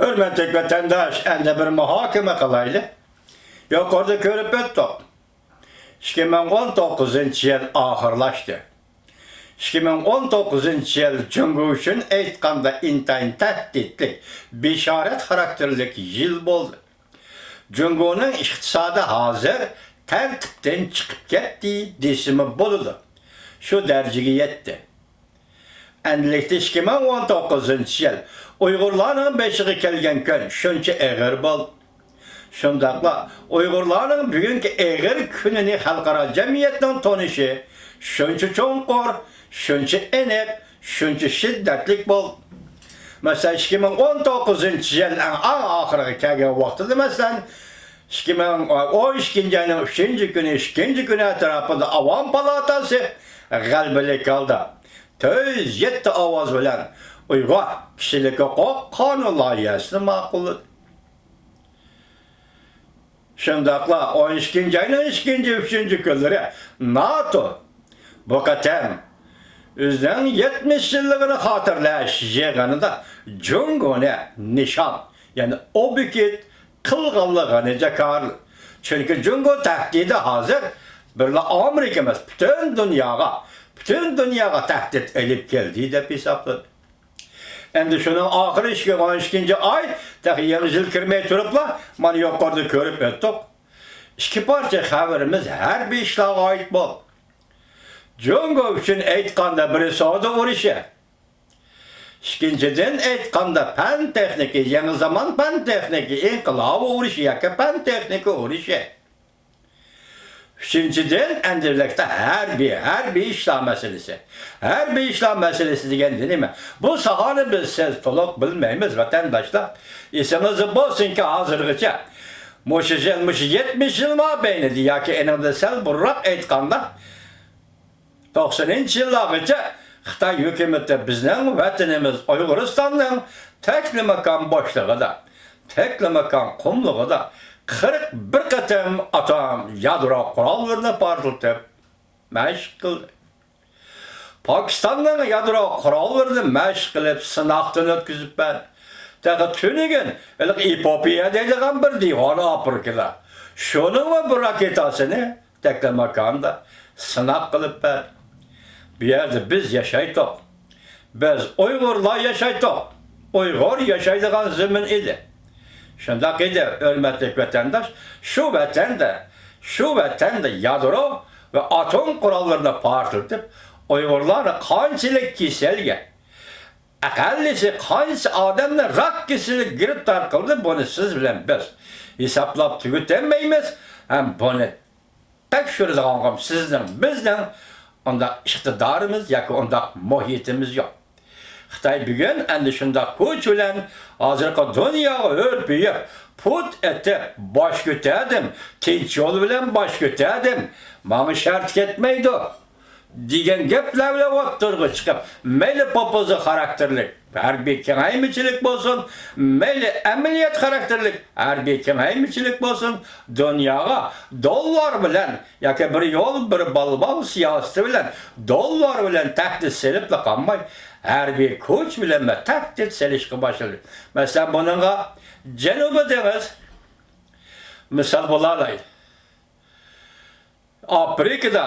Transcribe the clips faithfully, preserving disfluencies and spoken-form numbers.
ھۆرمەتلىك ۋەتەنداش، ئەمدى بىر مۇھاكىمە قىلايلى. يۇقىرىدا كۆرۈپ ئۆتتۇق. ئىككى مىڭ ئون توققۇزىنچى يىل ئاخىرلاشتى. ئىككى مىڭ ئون توققۇزىنچى يىل جۇڭگو ئۈچۈن ئېيتقاندا ئىنتايىن تەھدىتلىك، بېشارەت خاراكتېرلىك يىل بولدى. جۇڭگونىڭ ئىقتىسادى ھازىر تەرتىپتىن چىقىپ كەتتى دېسىمۇ بولىدۇ. شۇ دەرىجىگە يەتتى. ئەمدىلىكتە ئىككى مىڭ ئون توققۇزىنچى يىل ئۇيغۇرلارنىڭ بېشىغا كەلگەن كۈن شۇنچە ئېغىر بولدى. شۇنداقلا ئۇيغۇرلارنىڭ بۈگۈنكى ئېغىر كۈنىنى خەلقئارا جەمئىيەتنىڭ تونۇشى شۇنچە چوڭقۇر، شۇنچە ئېنىق، شۇنچە شىددەتلىك بولدى. مەسىلەن، ئىككى مىڭ ئون توققۇزىنچى يىل ئەڭ، ئەڭ ئاخىرىغا كەلگەن ۋاقتىدا، مەسىلەن، ئىككى مىڭ ئون ئىككىنچى ئاينىڭ ئۈچىنچى كۈنى، ئىككىنچى كۈنى ئەتراپىدا ئاۋام پالاتاسى غەلىبىلىك ھالدا تۆت يۈز يەتتە ئاۋاز بىلەن ئۇيغۇر كىشىلىك ھوقۇق قانۇن لايىھەسىنى ماقۇللىدى. شۇنداقلا ئون ئىككىنچى ئاينىڭ ئىككىنچى، ئۈچىنچى كۈنلىرى ناتو بۇ قېتىم ئۆزىنىڭ يەتمىش يىللىقىنى خاتىرىلەش يىغىنىدا جۇڭگونى نىشان، يەنى ئوبيېكت قىلغانلىقىنى جاكارلىدى. چۈنكى جۇڭگو تەھدىتى ھازىر بىرلا ئامېرىكا ئەمەس، پۈتۈن دۇنياغا، پۈتۈن دۇنياغا تەھدىت ئېلىپ كەلدى دەپ ھېسابلىدى. ئەمدى شۇنىڭ ئاخىرى ئىككى مىڭ ئون ئىككىنچى ئاي، تېخى يېڭى يىل كىرمەي تۇرۇپلا، مانا يۇقىرىدا كۆرۈپ ئۆتتۇق. ئىككى پارچە خەۋىرىمىز ھەربىي ئىشلارغا ئائىت بولدى. جۇڭگو ئۈچۈن ئېيتقاندا، بىرى سودا ئۇرۇشى. ئىككىنچىدىن ئېيتقاندا، پەن تېخنىكا، يېڭى زامان پەن تېخنىكا ئىنقىلابى ئۇرۇشى ياكى پەن تېخنىكا ئۇرۇشى. ئۈچىنچىدىن، ئەمدىلىكتە ھەربىي، ھەربىي ئىشلار مەسىلىسى. ھەربىي ئىشلار مەسىلىسى دېگەندە نېمە؟ بۇ ساھانى بىز، سىز تولۇق بىلمەيمىز، ۋەتەنداشلار. ئېسىڭىزدە بولسۇنكى، ھازىرغىچە، مۇشۇ يىل، مۇشۇ يەتمىش يىل مابەينىدە ياكى ئېنىڭدىن سەل بۇرۇنراق ئېيتقاندا، توقسىنىنچى يىللارغىچە خىتاي ھۆكۈمىتى بىزنىڭ ۋەتىنىمىز ئۇيغۇرىستاننىڭ تەكلىماكان بوشلۇقىدا، تەكلىماكان قۇملۇقىدا قىرىق بىر قېتىم ئاتوم يادرو قوراللىرىنى پارتلىتىپ مەشىق قىلدى. پاكىستاننىڭ يادرو قوراللىرىنى مەشىق قىلىپ، سىناقتىن ئۆتكۈزۈپ بەردى. تېخى تۈنۈگۈن ھېلىقى ئېپوپىيە دەيدىغان بىر دىۋانە ئاپرىكىدا شۇنىڭمۇ بىر راكېتاسىنى تەكلىماكاندا سىناق قىلىپ بەردى. بۇ يەردە بىز ياشايتتۇق. بىز ئۇيغۇرلار ياشايتتۇق. ئۇيغۇر ياشايدىغان زېمىن ئىدى. شۇنداق ئىدى، ھۆرمەتلىك ۋەتەنداش، شۇ ۋەتەندە، شۇ ۋەتەندە يادرو ۋە ئاتوم قوراللىرىنى پارتلىتىپ، ئۇيغۇرلارنى قانچىلىك كېسەلگە، ئەقەللىسى قانچە ئادەمنى راك كېسىلىگە گىرىپتار قىلدى، بۇنى سىز بىلەن بىز ھېسابلاپ تۈگىتەلمەيمىز ھەم بۇنى تەكشۈرىدىغانغا سىزنىڭ، بىزنىڭ ئۇنداق ئىقتىدارىمىز ياكى ئۇنداق مۇھىتىمىز يوق. خىتاي بۈگۈن ئەنە شۇنداق كۈچ بىلەن ھازىرقى دۇنياغا ھۆرپىيىپ، پۇت ئېتىپ، باش كۆتەردىم، تىنچ يول بىلەن باش كۆتەردىم، ماڭا شەرت كەتمەيدۇ دېگەن گەپلەر بىلەن ئوتتۇرىغا چىقىپ، مەيلى پوپۇزا خاراكتېرلىك ھەربىي كېڭەيمىچىلىك بولسۇن، مەيلى ئەمەلىيەت خاراكتېرلىك ھەربىي كېڭەيمىچىلىك بولسۇن، دۇنياغا دوللار بىلەن ياكى بىر يول، بىر بولۋان سىياسىتى بىلەن، دوللار بىلەن تەھدىت سېلىپلا قالماي، ھەربىي كۈچ بىلەن تەھدىت سېلىشقا باشلىدى. مەسىلەن، بۇنىڭغا جەنۇبىي دېڭىز مىسال بولالايدۇ. ئافرىقىدا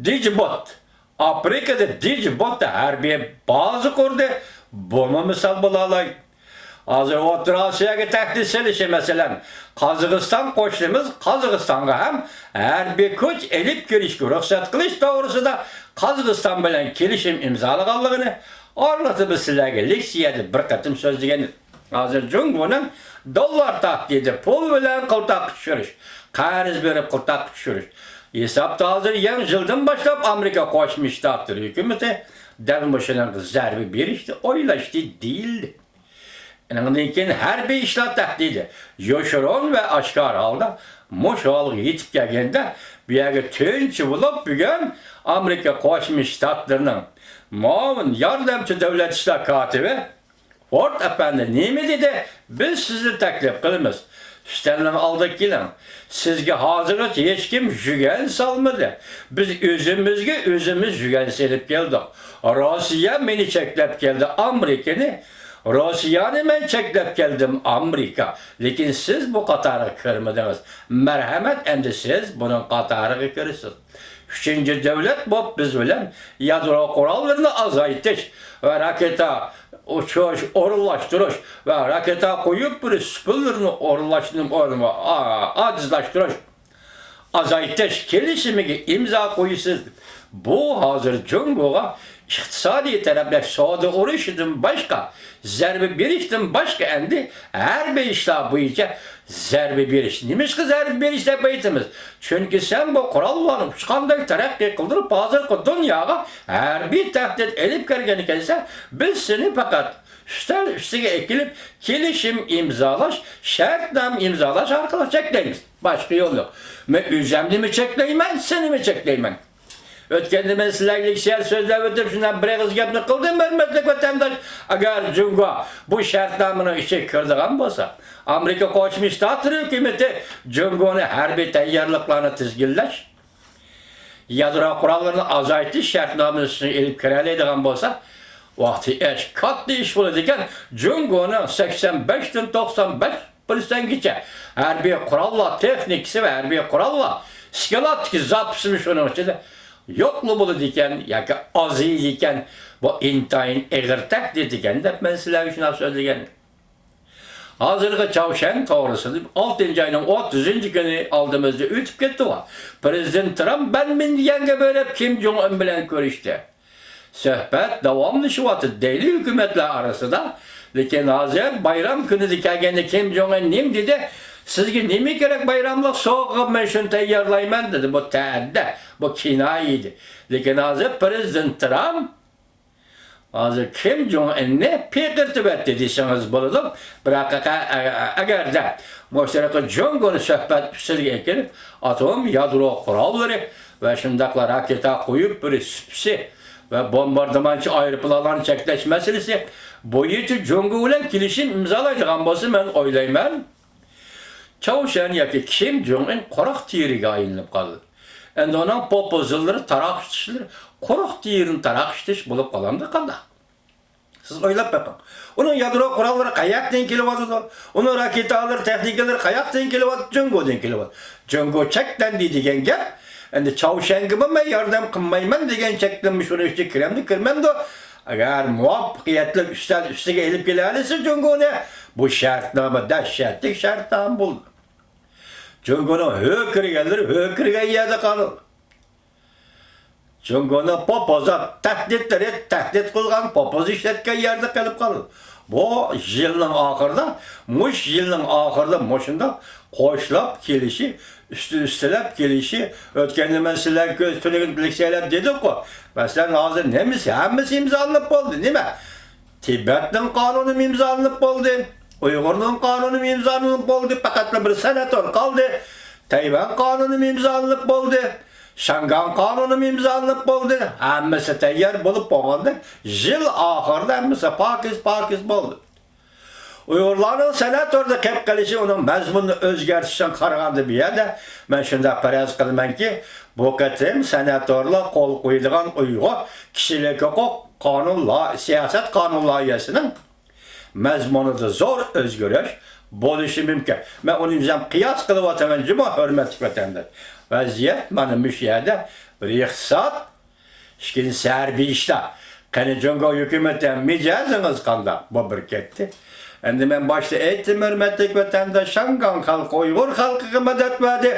دىجبوت، ئافرىقىدا دىجبوت ھەربىي بازا قۇردى، بۇمۇ مىسال بولالايدۇ. ھازىر ئوتتۇرا ئاسىياغا تەھدىت سېلىشى، مەسىلەن، قازاقىستان قوشنىمىز، قازاقىستانغا ھەم ھەربىي كۈچ ئېلىپ كىرىشكە رۇخسەت قىلىش توغرىسىدا قازاقىستان بىلەن كېلىشىم ئىمزالىغانلىقىنى ئارىلىقتا بىز سىلەرگە لېكسىيەدە بىر قېتىم سۆزلىگەن. ھازىر جۇڭگونىڭ دوللار تەھدىتى، پۇل بىلەن قىلتاققا چۈشۈرۈش، قەرز بېرىپ قىلتاققا چۈشۈرۈش. ھېسابتا ھازىر يېڭى يىلدىن باشلاپ ئامېرىكا قوشما شتاتلىرى ھۆكۈمىتى دەل مۇشۇنىڭغا زەربە بېرىشنى ئويلاشتى دېيىلدى. ئۇنىڭدىن كېيىن ھەربىي ئىشلار تەھدىتى يوشۇرۇن ۋە ئاشكارا ھالدا مۇشۇ ھالغا يېتىپ كەلگەندە، بۇ يەرگە تۈنچە بولۇپ، بۈگۈن ئامېرىكا قوشما شتاتلىرىنىڭ مۇئاۋىن ياردەمچى دۆلەت ئىشلار كاتىپى فورد ئەپەندى نېمە دېدى؟ بىز سىزنى تەكلىپ قىلىمىز. ئۈستەلنىڭ ئالدىغا كېلىڭ. سىزگە ھازىرغىچە ھېچكىم يۈگەن سالمىدى. بىز ئۆزىمىزگە ئۆزىمىز يۈگەن سېلىپ كەلدۇق. روسىيە مېنى چەكلەپ كەلدى، ئامېرىكىنى روسىيەنى مەن چەكلەپ كەلدىم، ئامېرىكا، لېكىن سىز بۇ قاتارغا كىرمىدىڭىز. مەرھەمەت، ئەمدى سىز بۇنىڭ قاتارىغا كىرىسىز. ئۈچىنچى دۆلەت بولۇپ بىز بىلەن يادرو قوراللىرىنى ئازايتىش ۋە راكېتا ئۇچۇرۇش، ئورۇنلاشتۇرۇش ۋە راكېتا قويۇپ بېرىش ئۇسۇللىرىنى ئورۇنلاشتۇرۇش، ئا-، ئاجىزلاشتۇرۇش، ئازايتىش كېلىشىمىگە ئىمزا قويىسىز. بۇ ھازىر جۇڭگوغا ئىقتىسادىي تەرەپلەش، سودا ئۇرۇشىدىن باشقا، زەربە بېرىشتىن باشقا ئەمدى ھەربىي ئىشلار بويىچە زەربە بېرىش. نېمىشقا زەربە بېرىش دەپ ئېيتىمىز؟ چۈنكى سەن بۇ قوراللارنى ئۇچقاندەك تەرەققىي قىلدۇرۇپ، ھازىرقى دۇنياغا ھەربىي تەھدىت ئېلىپ كەلگەن ئىكەنسەن، بىز سېنى پەقەت ئۈستەل ئۈستىگە ئېكىلىپ، كېلىشىم ئىمزالاش، شەرتنامە ئىمزالاش ئارقىلىق چەكلەيمىز. باشقا يول يوق. مەن ئۆزۈمنىمۇ چەكلەيمەن، سېنىمۇ چەكلەيمەن. ئۆتكەندە مەن سىلەرگە لېكسىيە سۆزلەپ ئۆتۈپ، شۇنداق بىر ئېغىز گەپنى قىلدىم، ھۆرمەتلىك ۋەتەنداش. ئەگەر جۇڭگو بۇ شەرتنامىنىڭ ئىچىگە كىرىدىغان بولسا، ئامېرىكا قوشما شتاتلىرى ھۆكۈمىتى جۇڭگونى ھەربىي تەييارلىقلارنى تىزگىنلەش، يادرو قوراللىرىنى ئازايتىش شەرتنامىسىنى ئېلىپ كىرەلەيدىغان بولسا، ۋاقتى ئىش، كاتتا ئىش بولىدىكەن. جۇڭگونىڭ سەكسەن بەشتىن توقسان بەش پىرسەنتكىچە ھەربىي قوراللار تېخنىكىسى ۋە ھەربىي قوراللار ئىسكىلاتتىكى زاپىسىمۇ شۇنىڭ ئىچىدە يوقلا بولىدىكەن ياكى ئازىيىدىكەن. بۇ ئىنتايىن ئېغىر تەھدىت ئىكەن دەپ مەن سىلەرگە شۇنداق سۆزلىگەن. ھازىرقى چاۋشيەن توغرىسىدا ئالتىنچى ئاينىڭ ئوتتۇزىنچى كۈنى ئالدىمىزدا ئۆتۈپ كەتتى. پىرېزىدېنت ترامپ بەن مىن دېگەنگە بېرىپ، كىم جوڭ ئۇن بىلەن كۆرۈشتى. سۆھبەت داۋاملىشىۋاتىدۇ دەيلى ھۆكۈمەتلەر ئارىسىدا. لېكىن ھازىر بايرام كۈنىدە كەلگەندە كىم جوڭ ئۇن نېمە دېدى؟ سىزگە نېمە كېرەك بايراملىق سوۋغا، مەن شۇنى تەييارلايمەن دېدى. بۇ تەھدىت، بۇ كىنايە ئىدى. لېكىن ھازىر پىرېزىدېنت ترامپ ھازىر كىم جوڭ ئۇننى پىقىرتىۋەتتى دېسىڭىز بولىدۇ. بىراق، ئە-، ئە-، ئەگەردە مۇشۇ جۇڭگونى سۆھبەت ئۈستىلىگە ئەكىرىپ، ئاتوم يادرو قوراللىرى ۋە شۇنداقلا راكېتا قويۇپ بېرىش سۇپىسى ۋە بومباردىمانچى ئايروپىلانلارنى چەكلەش مەسىلىسى بويىچە جۇڭگو بىلەن كېلىشىم ئىمزالايدىغان بولسا، مەن ئويلايمەن، چاۋشيەن ياكى كىم جوڭ ئۇن قۇرۇق تېرىگە ئايلىنىپ قالدى. ئەمدى ئۇنىڭ پوپوزىللىرى، تاراقشىتىشلىرى قۇرۇق تېرىنى تاراقشىتىش بولۇپ قالامدۇ قانداق؟ سىز ئويلاپ بېقىڭ. ئۇنىڭ يادرو قوراللىرى قەيەردىن كېلىۋاتىدۇ؟ ئۇنىڭ راكېتالىرى، تېخنىكىلىرى قەيەردىن كېلىۋاتىدۇ؟ جۇڭگودىن كېلىۋاتىدۇ. جۇڭگو چەكلەندى دېگەن گەپ، ئەمدى چاۋشيەنگىمۇ مەن ياردەم قىلمايمەن دېگەن چەكلىمە شۇنىڭ ئىچىگە كىرەمدۇ، كىرمەمدۇ؟ ئەگەر مۇۋەپپەقىيەتلىك ئۈستەل ئۈستىگە ئېلىپ كېلەلىسە جۇڭگونى، بۇ شەرتنامە دەھشەتلىك شەرتنامە بولدى. جۇڭگونىڭ ھۆركىرىگەنلىرى ھۆركىرىگەن يەردە قالىدۇ. جۇڭگونىڭ پوپوزا تەھدىتلىرى تەھدىت قىلغان، پوپوزا ئىشلەتكەن يەردە قېلىپ قالىدۇ. بۇ يىلنىڭ ئاخىرىدا، مۇشۇ يىلنىڭ ئاخىرىدا مۇشۇنداق قوشلاپ كېلىشى، ئۈستىلەپ كېلىشى، ئۆتكەندە مەن سىلەرگە كۆز تۈنۈگۈن لېكسىيەلەر دېدۇققۇ. مەسىلەن، ھازىر نېمىسى، ھەممىسى ئىمزالىنىپ بولدى. نېمە؟ تىبەتنىڭ قانۇنىمۇ ئىمزالىنىپ بولدى. ئۇيغۇرنىڭ قانۇنىمۇ ئىمزالىنىپ بولدى. پەقەتلا بىر سېناتور قالدى. تەيۋەن قانۇنىمۇ ئىمزالىنىپ بولدى. شياڭگاڭ قانۇنىمۇ ئىمزالىنىپ بولدى. ھەممىسى تەييار بولۇپ بولغاندا، يىل ئاخىرىدا ھەممىسى پاكىز، پاكىز بولدى. ئۇيغۇرلارنىڭ سېناتوردا قېلىپ قېلىشى ئۇنىڭ مەزمۇنىنى ئۆزگەرتىشىدىن قارىغاندا، بۇ يەردە مەن شۇنداق پەرەز قىلىمەنكى، بۇ قېتىم سېناتورلار قول قويىدىغان ئۇيغۇر كىشىلىك ھوقۇق قانۇن لا-، سىياسەت قانۇن لايىھەسىنىڭ مەزمۇنىدا زور ئۆزگىرىش بولۇشى مۇمكىن. مەن ئۇنى ئۆزۈم قىياس قىلىۋاتىمەن جۇمۇ، ھۆرمەتلىك ۋەتەنداش. ۋەزىيەت مانا مۇشۇ يەردە، بىر ئىقتىساد، ئىككىنچىسى ھەربىي ئىشتا. قېنى جۇڭگو ھۆكۈمىتى مىجەزىڭىز قانداق؟ بۇ بىر كەتتى. ئەمدى مەن باشتا ئېيتتىم، ھۆرمەتلىك ۋەتەنداش، شياڭگاڭ خەلقى ئۇيغۇر خەلقىگە مەدەت بەردى.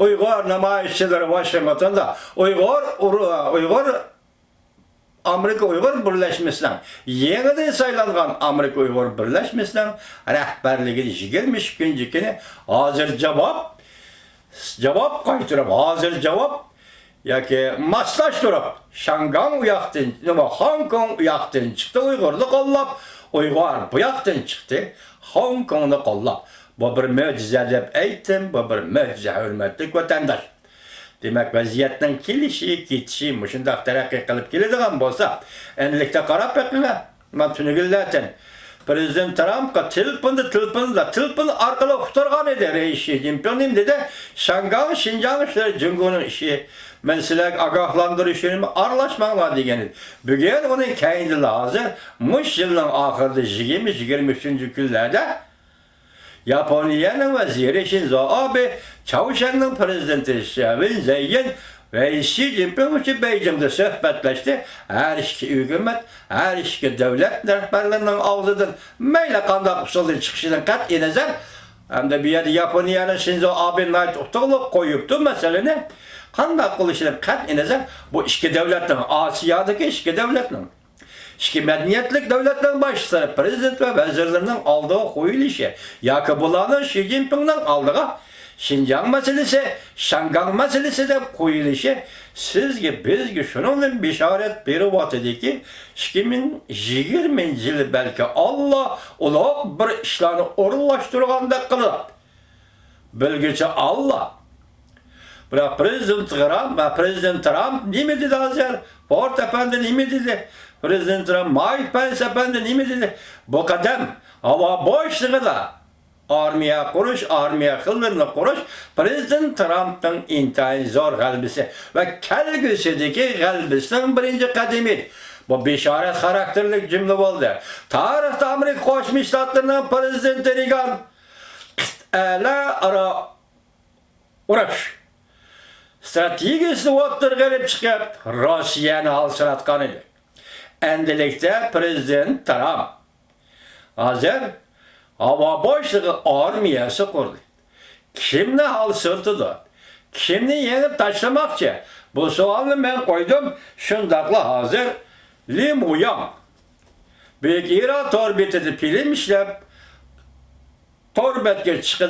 ئۇيغۇر نامايىشچىلىرى ۋاشىنگتوندا ئۇيغۇر ئۇرۇ-، ئۇيغۇر ئامېرىكا ئۇيغۇر بىرلەشمىسىنىڭ، يېڭىدىن سايلانغان ئامېرىكا ئۇيغۇر بىرلەشمىسىنىڭ رەھبەرلىكىدە يىگىرمە ئىككىنچى كۈنى ھازىر جاۋاب، جاۋاب قايتۇرۇپ، ھازىر جاۋاب ياكى ماسلاشتۇرۇپ، شياڭگاڭ ئۇياقتىن، نېمە، خوڭكوڭ ئۇياقتىن چىقتى، ئۇيغۇرنى قوللاپ، ئۇيغۇر بۇياقتىن چىقتى، خوڭكوڭنى قوللاپ. بۇ بىر مۆجىزە دەپ ئېيتتىم، بۇ بىر مۆجىزە، ھۆرمەتلىك ۋەتەنداش. دېمەك، ۋەزىيەتنىڭ كېلىشى، كېتىشى مۇشۇنداق تەرەققىي قىلىپ كېلىدىغان بولسا، ئەنىلىكتە قاراپ بېقىڭە. مانا تۈنۈگۈنلەرتىن پىرېزىدېنت ترامپقا تېلېفوندا، تېلېفوندا، تېلېفون ئارقىلىق ئۇقتۇرغان ئىدى رېي شى جىنپىڭ. نېمە دېدى؟ شياڭگاڭ، شىنجاڭ ئىشلىرى جۇڭگونىڭ ئىشى. مەن سىلەرگە ئاگاھلاندۇرۇشۇم، ئارىلاشماڭلار دېگەن ئىدى. بۈگۈن ئۇنىڭ كەينىدىلا ھازىر مۇشۇ يىلنىڭ ئاخىرىدا يىگىرمە، يىگىرمە ئۈچىنچى كۈنلەردە ياپونىيەنىڭ ۋەزىرى شىنزو ئابې چاۋشيەننىڭ پىرېزىدېنتى شياۋېن زەييىن ۋە شى جىنپىڭ ئۈچۈن بېيجىڭدا سۆھبەتلەشتى. ھەر ئىككى ھۆكۈمەت، ھەر ئىككى دۆلەت رەھبەرلىرىنىڭ ئاغزىدىن مەيلى قانداق ئۇسۇلدىن چىقىشىدىن قەتئىينەزەر، ھەمدە بۇ يەردە ياپونىيەنىڭ شىنزو ئابې ناھايىتى ئۇتۇقلۇق قويۇپتۇ مەسىلىنى. قانداق قىلىشىدىن قەتئىينەزەر، بۇ ئىككى دۆلەتنىڭ، ئاسىيادىكى ئىككى دۆلەتنىڭ، ئىككى مەدەنىيەتلىك دۆلەتنىڭ باشلىقلىرى پىرېزىدېنت ۋە ۋەزىرلىرىنىڭ ئالدىغا قويۇلۇشى ياكى بۇلارنىڭ شى جىنپىڭنىڭ ئالدىغا شىنجاڭ مەسىلىسى، شياڭگاڭ مەسىلىسى دەپ قويۇلۇشى سىزگە، بىزگە شۇنىڭدىن بېشارەت بېرىۋاتىدۇكى، ئىككى مىڭ يىگىرمىنچى يىلى بەلكى ئاللا ئۇلۇغ بىر ئىشلارنى ئورۇنلاشتۇرغاندەك قىلىدۇ. بىلگۈچى ئاللا. بىراق پىرېزىدېنت ترامپ، پىرېزىدېنت ترامپ نېمە دېدى ھازىر؟ فورد ئەپەندى نېمە دېدى؟ پىرېزىدېنت ترامپ، مايك پېنس ئەپەندى نېمە دېدى؟ بۇ قەدەم ھاۋا بوشلۇقىدا ئارمىيە قۇرۇش، ئارمىيە خىللىرىنى قۇرۇش پىرېزىدېنت ترامپنىڭ ئىنتايىن زور غەلىبىسى ۋە كەلگۈسىدىكى غەلىبىسىنىڭ بىرىنچى قەدىمى. بۇ بېشارەت خاراكتېرلىك جۈملە بولدى. تارىختا ئامېرىكا قوشما شتاتلىرىنىڭ پىرېزىدېنتى رېگان قىتئەلەر ئارا ئۇرۇش ئىستراتېگىيىسىنى ئوتتۇرىغا ئېلىپ چىقىپ، روسىيەنى ھالسىراتقان ئىدى. ئەمدىلىكتە پىرېزىدېنت ترامپ ھازىر ھاۋا بوشلۇقى ئارمىيەسى قۇردى. كىمنى ھالسىرىتىدۇ؟ كىمنى يېڭىپ تاشلىماقچى؟ بۇ سوئالنى مەن قويدۇم. شۇنداقلا ھازىر لى مۇياڭ بۈيۈك ئىران تور بېتىدە فىلىم ئىشلەپ، تور بەتكە چىقىدۇ.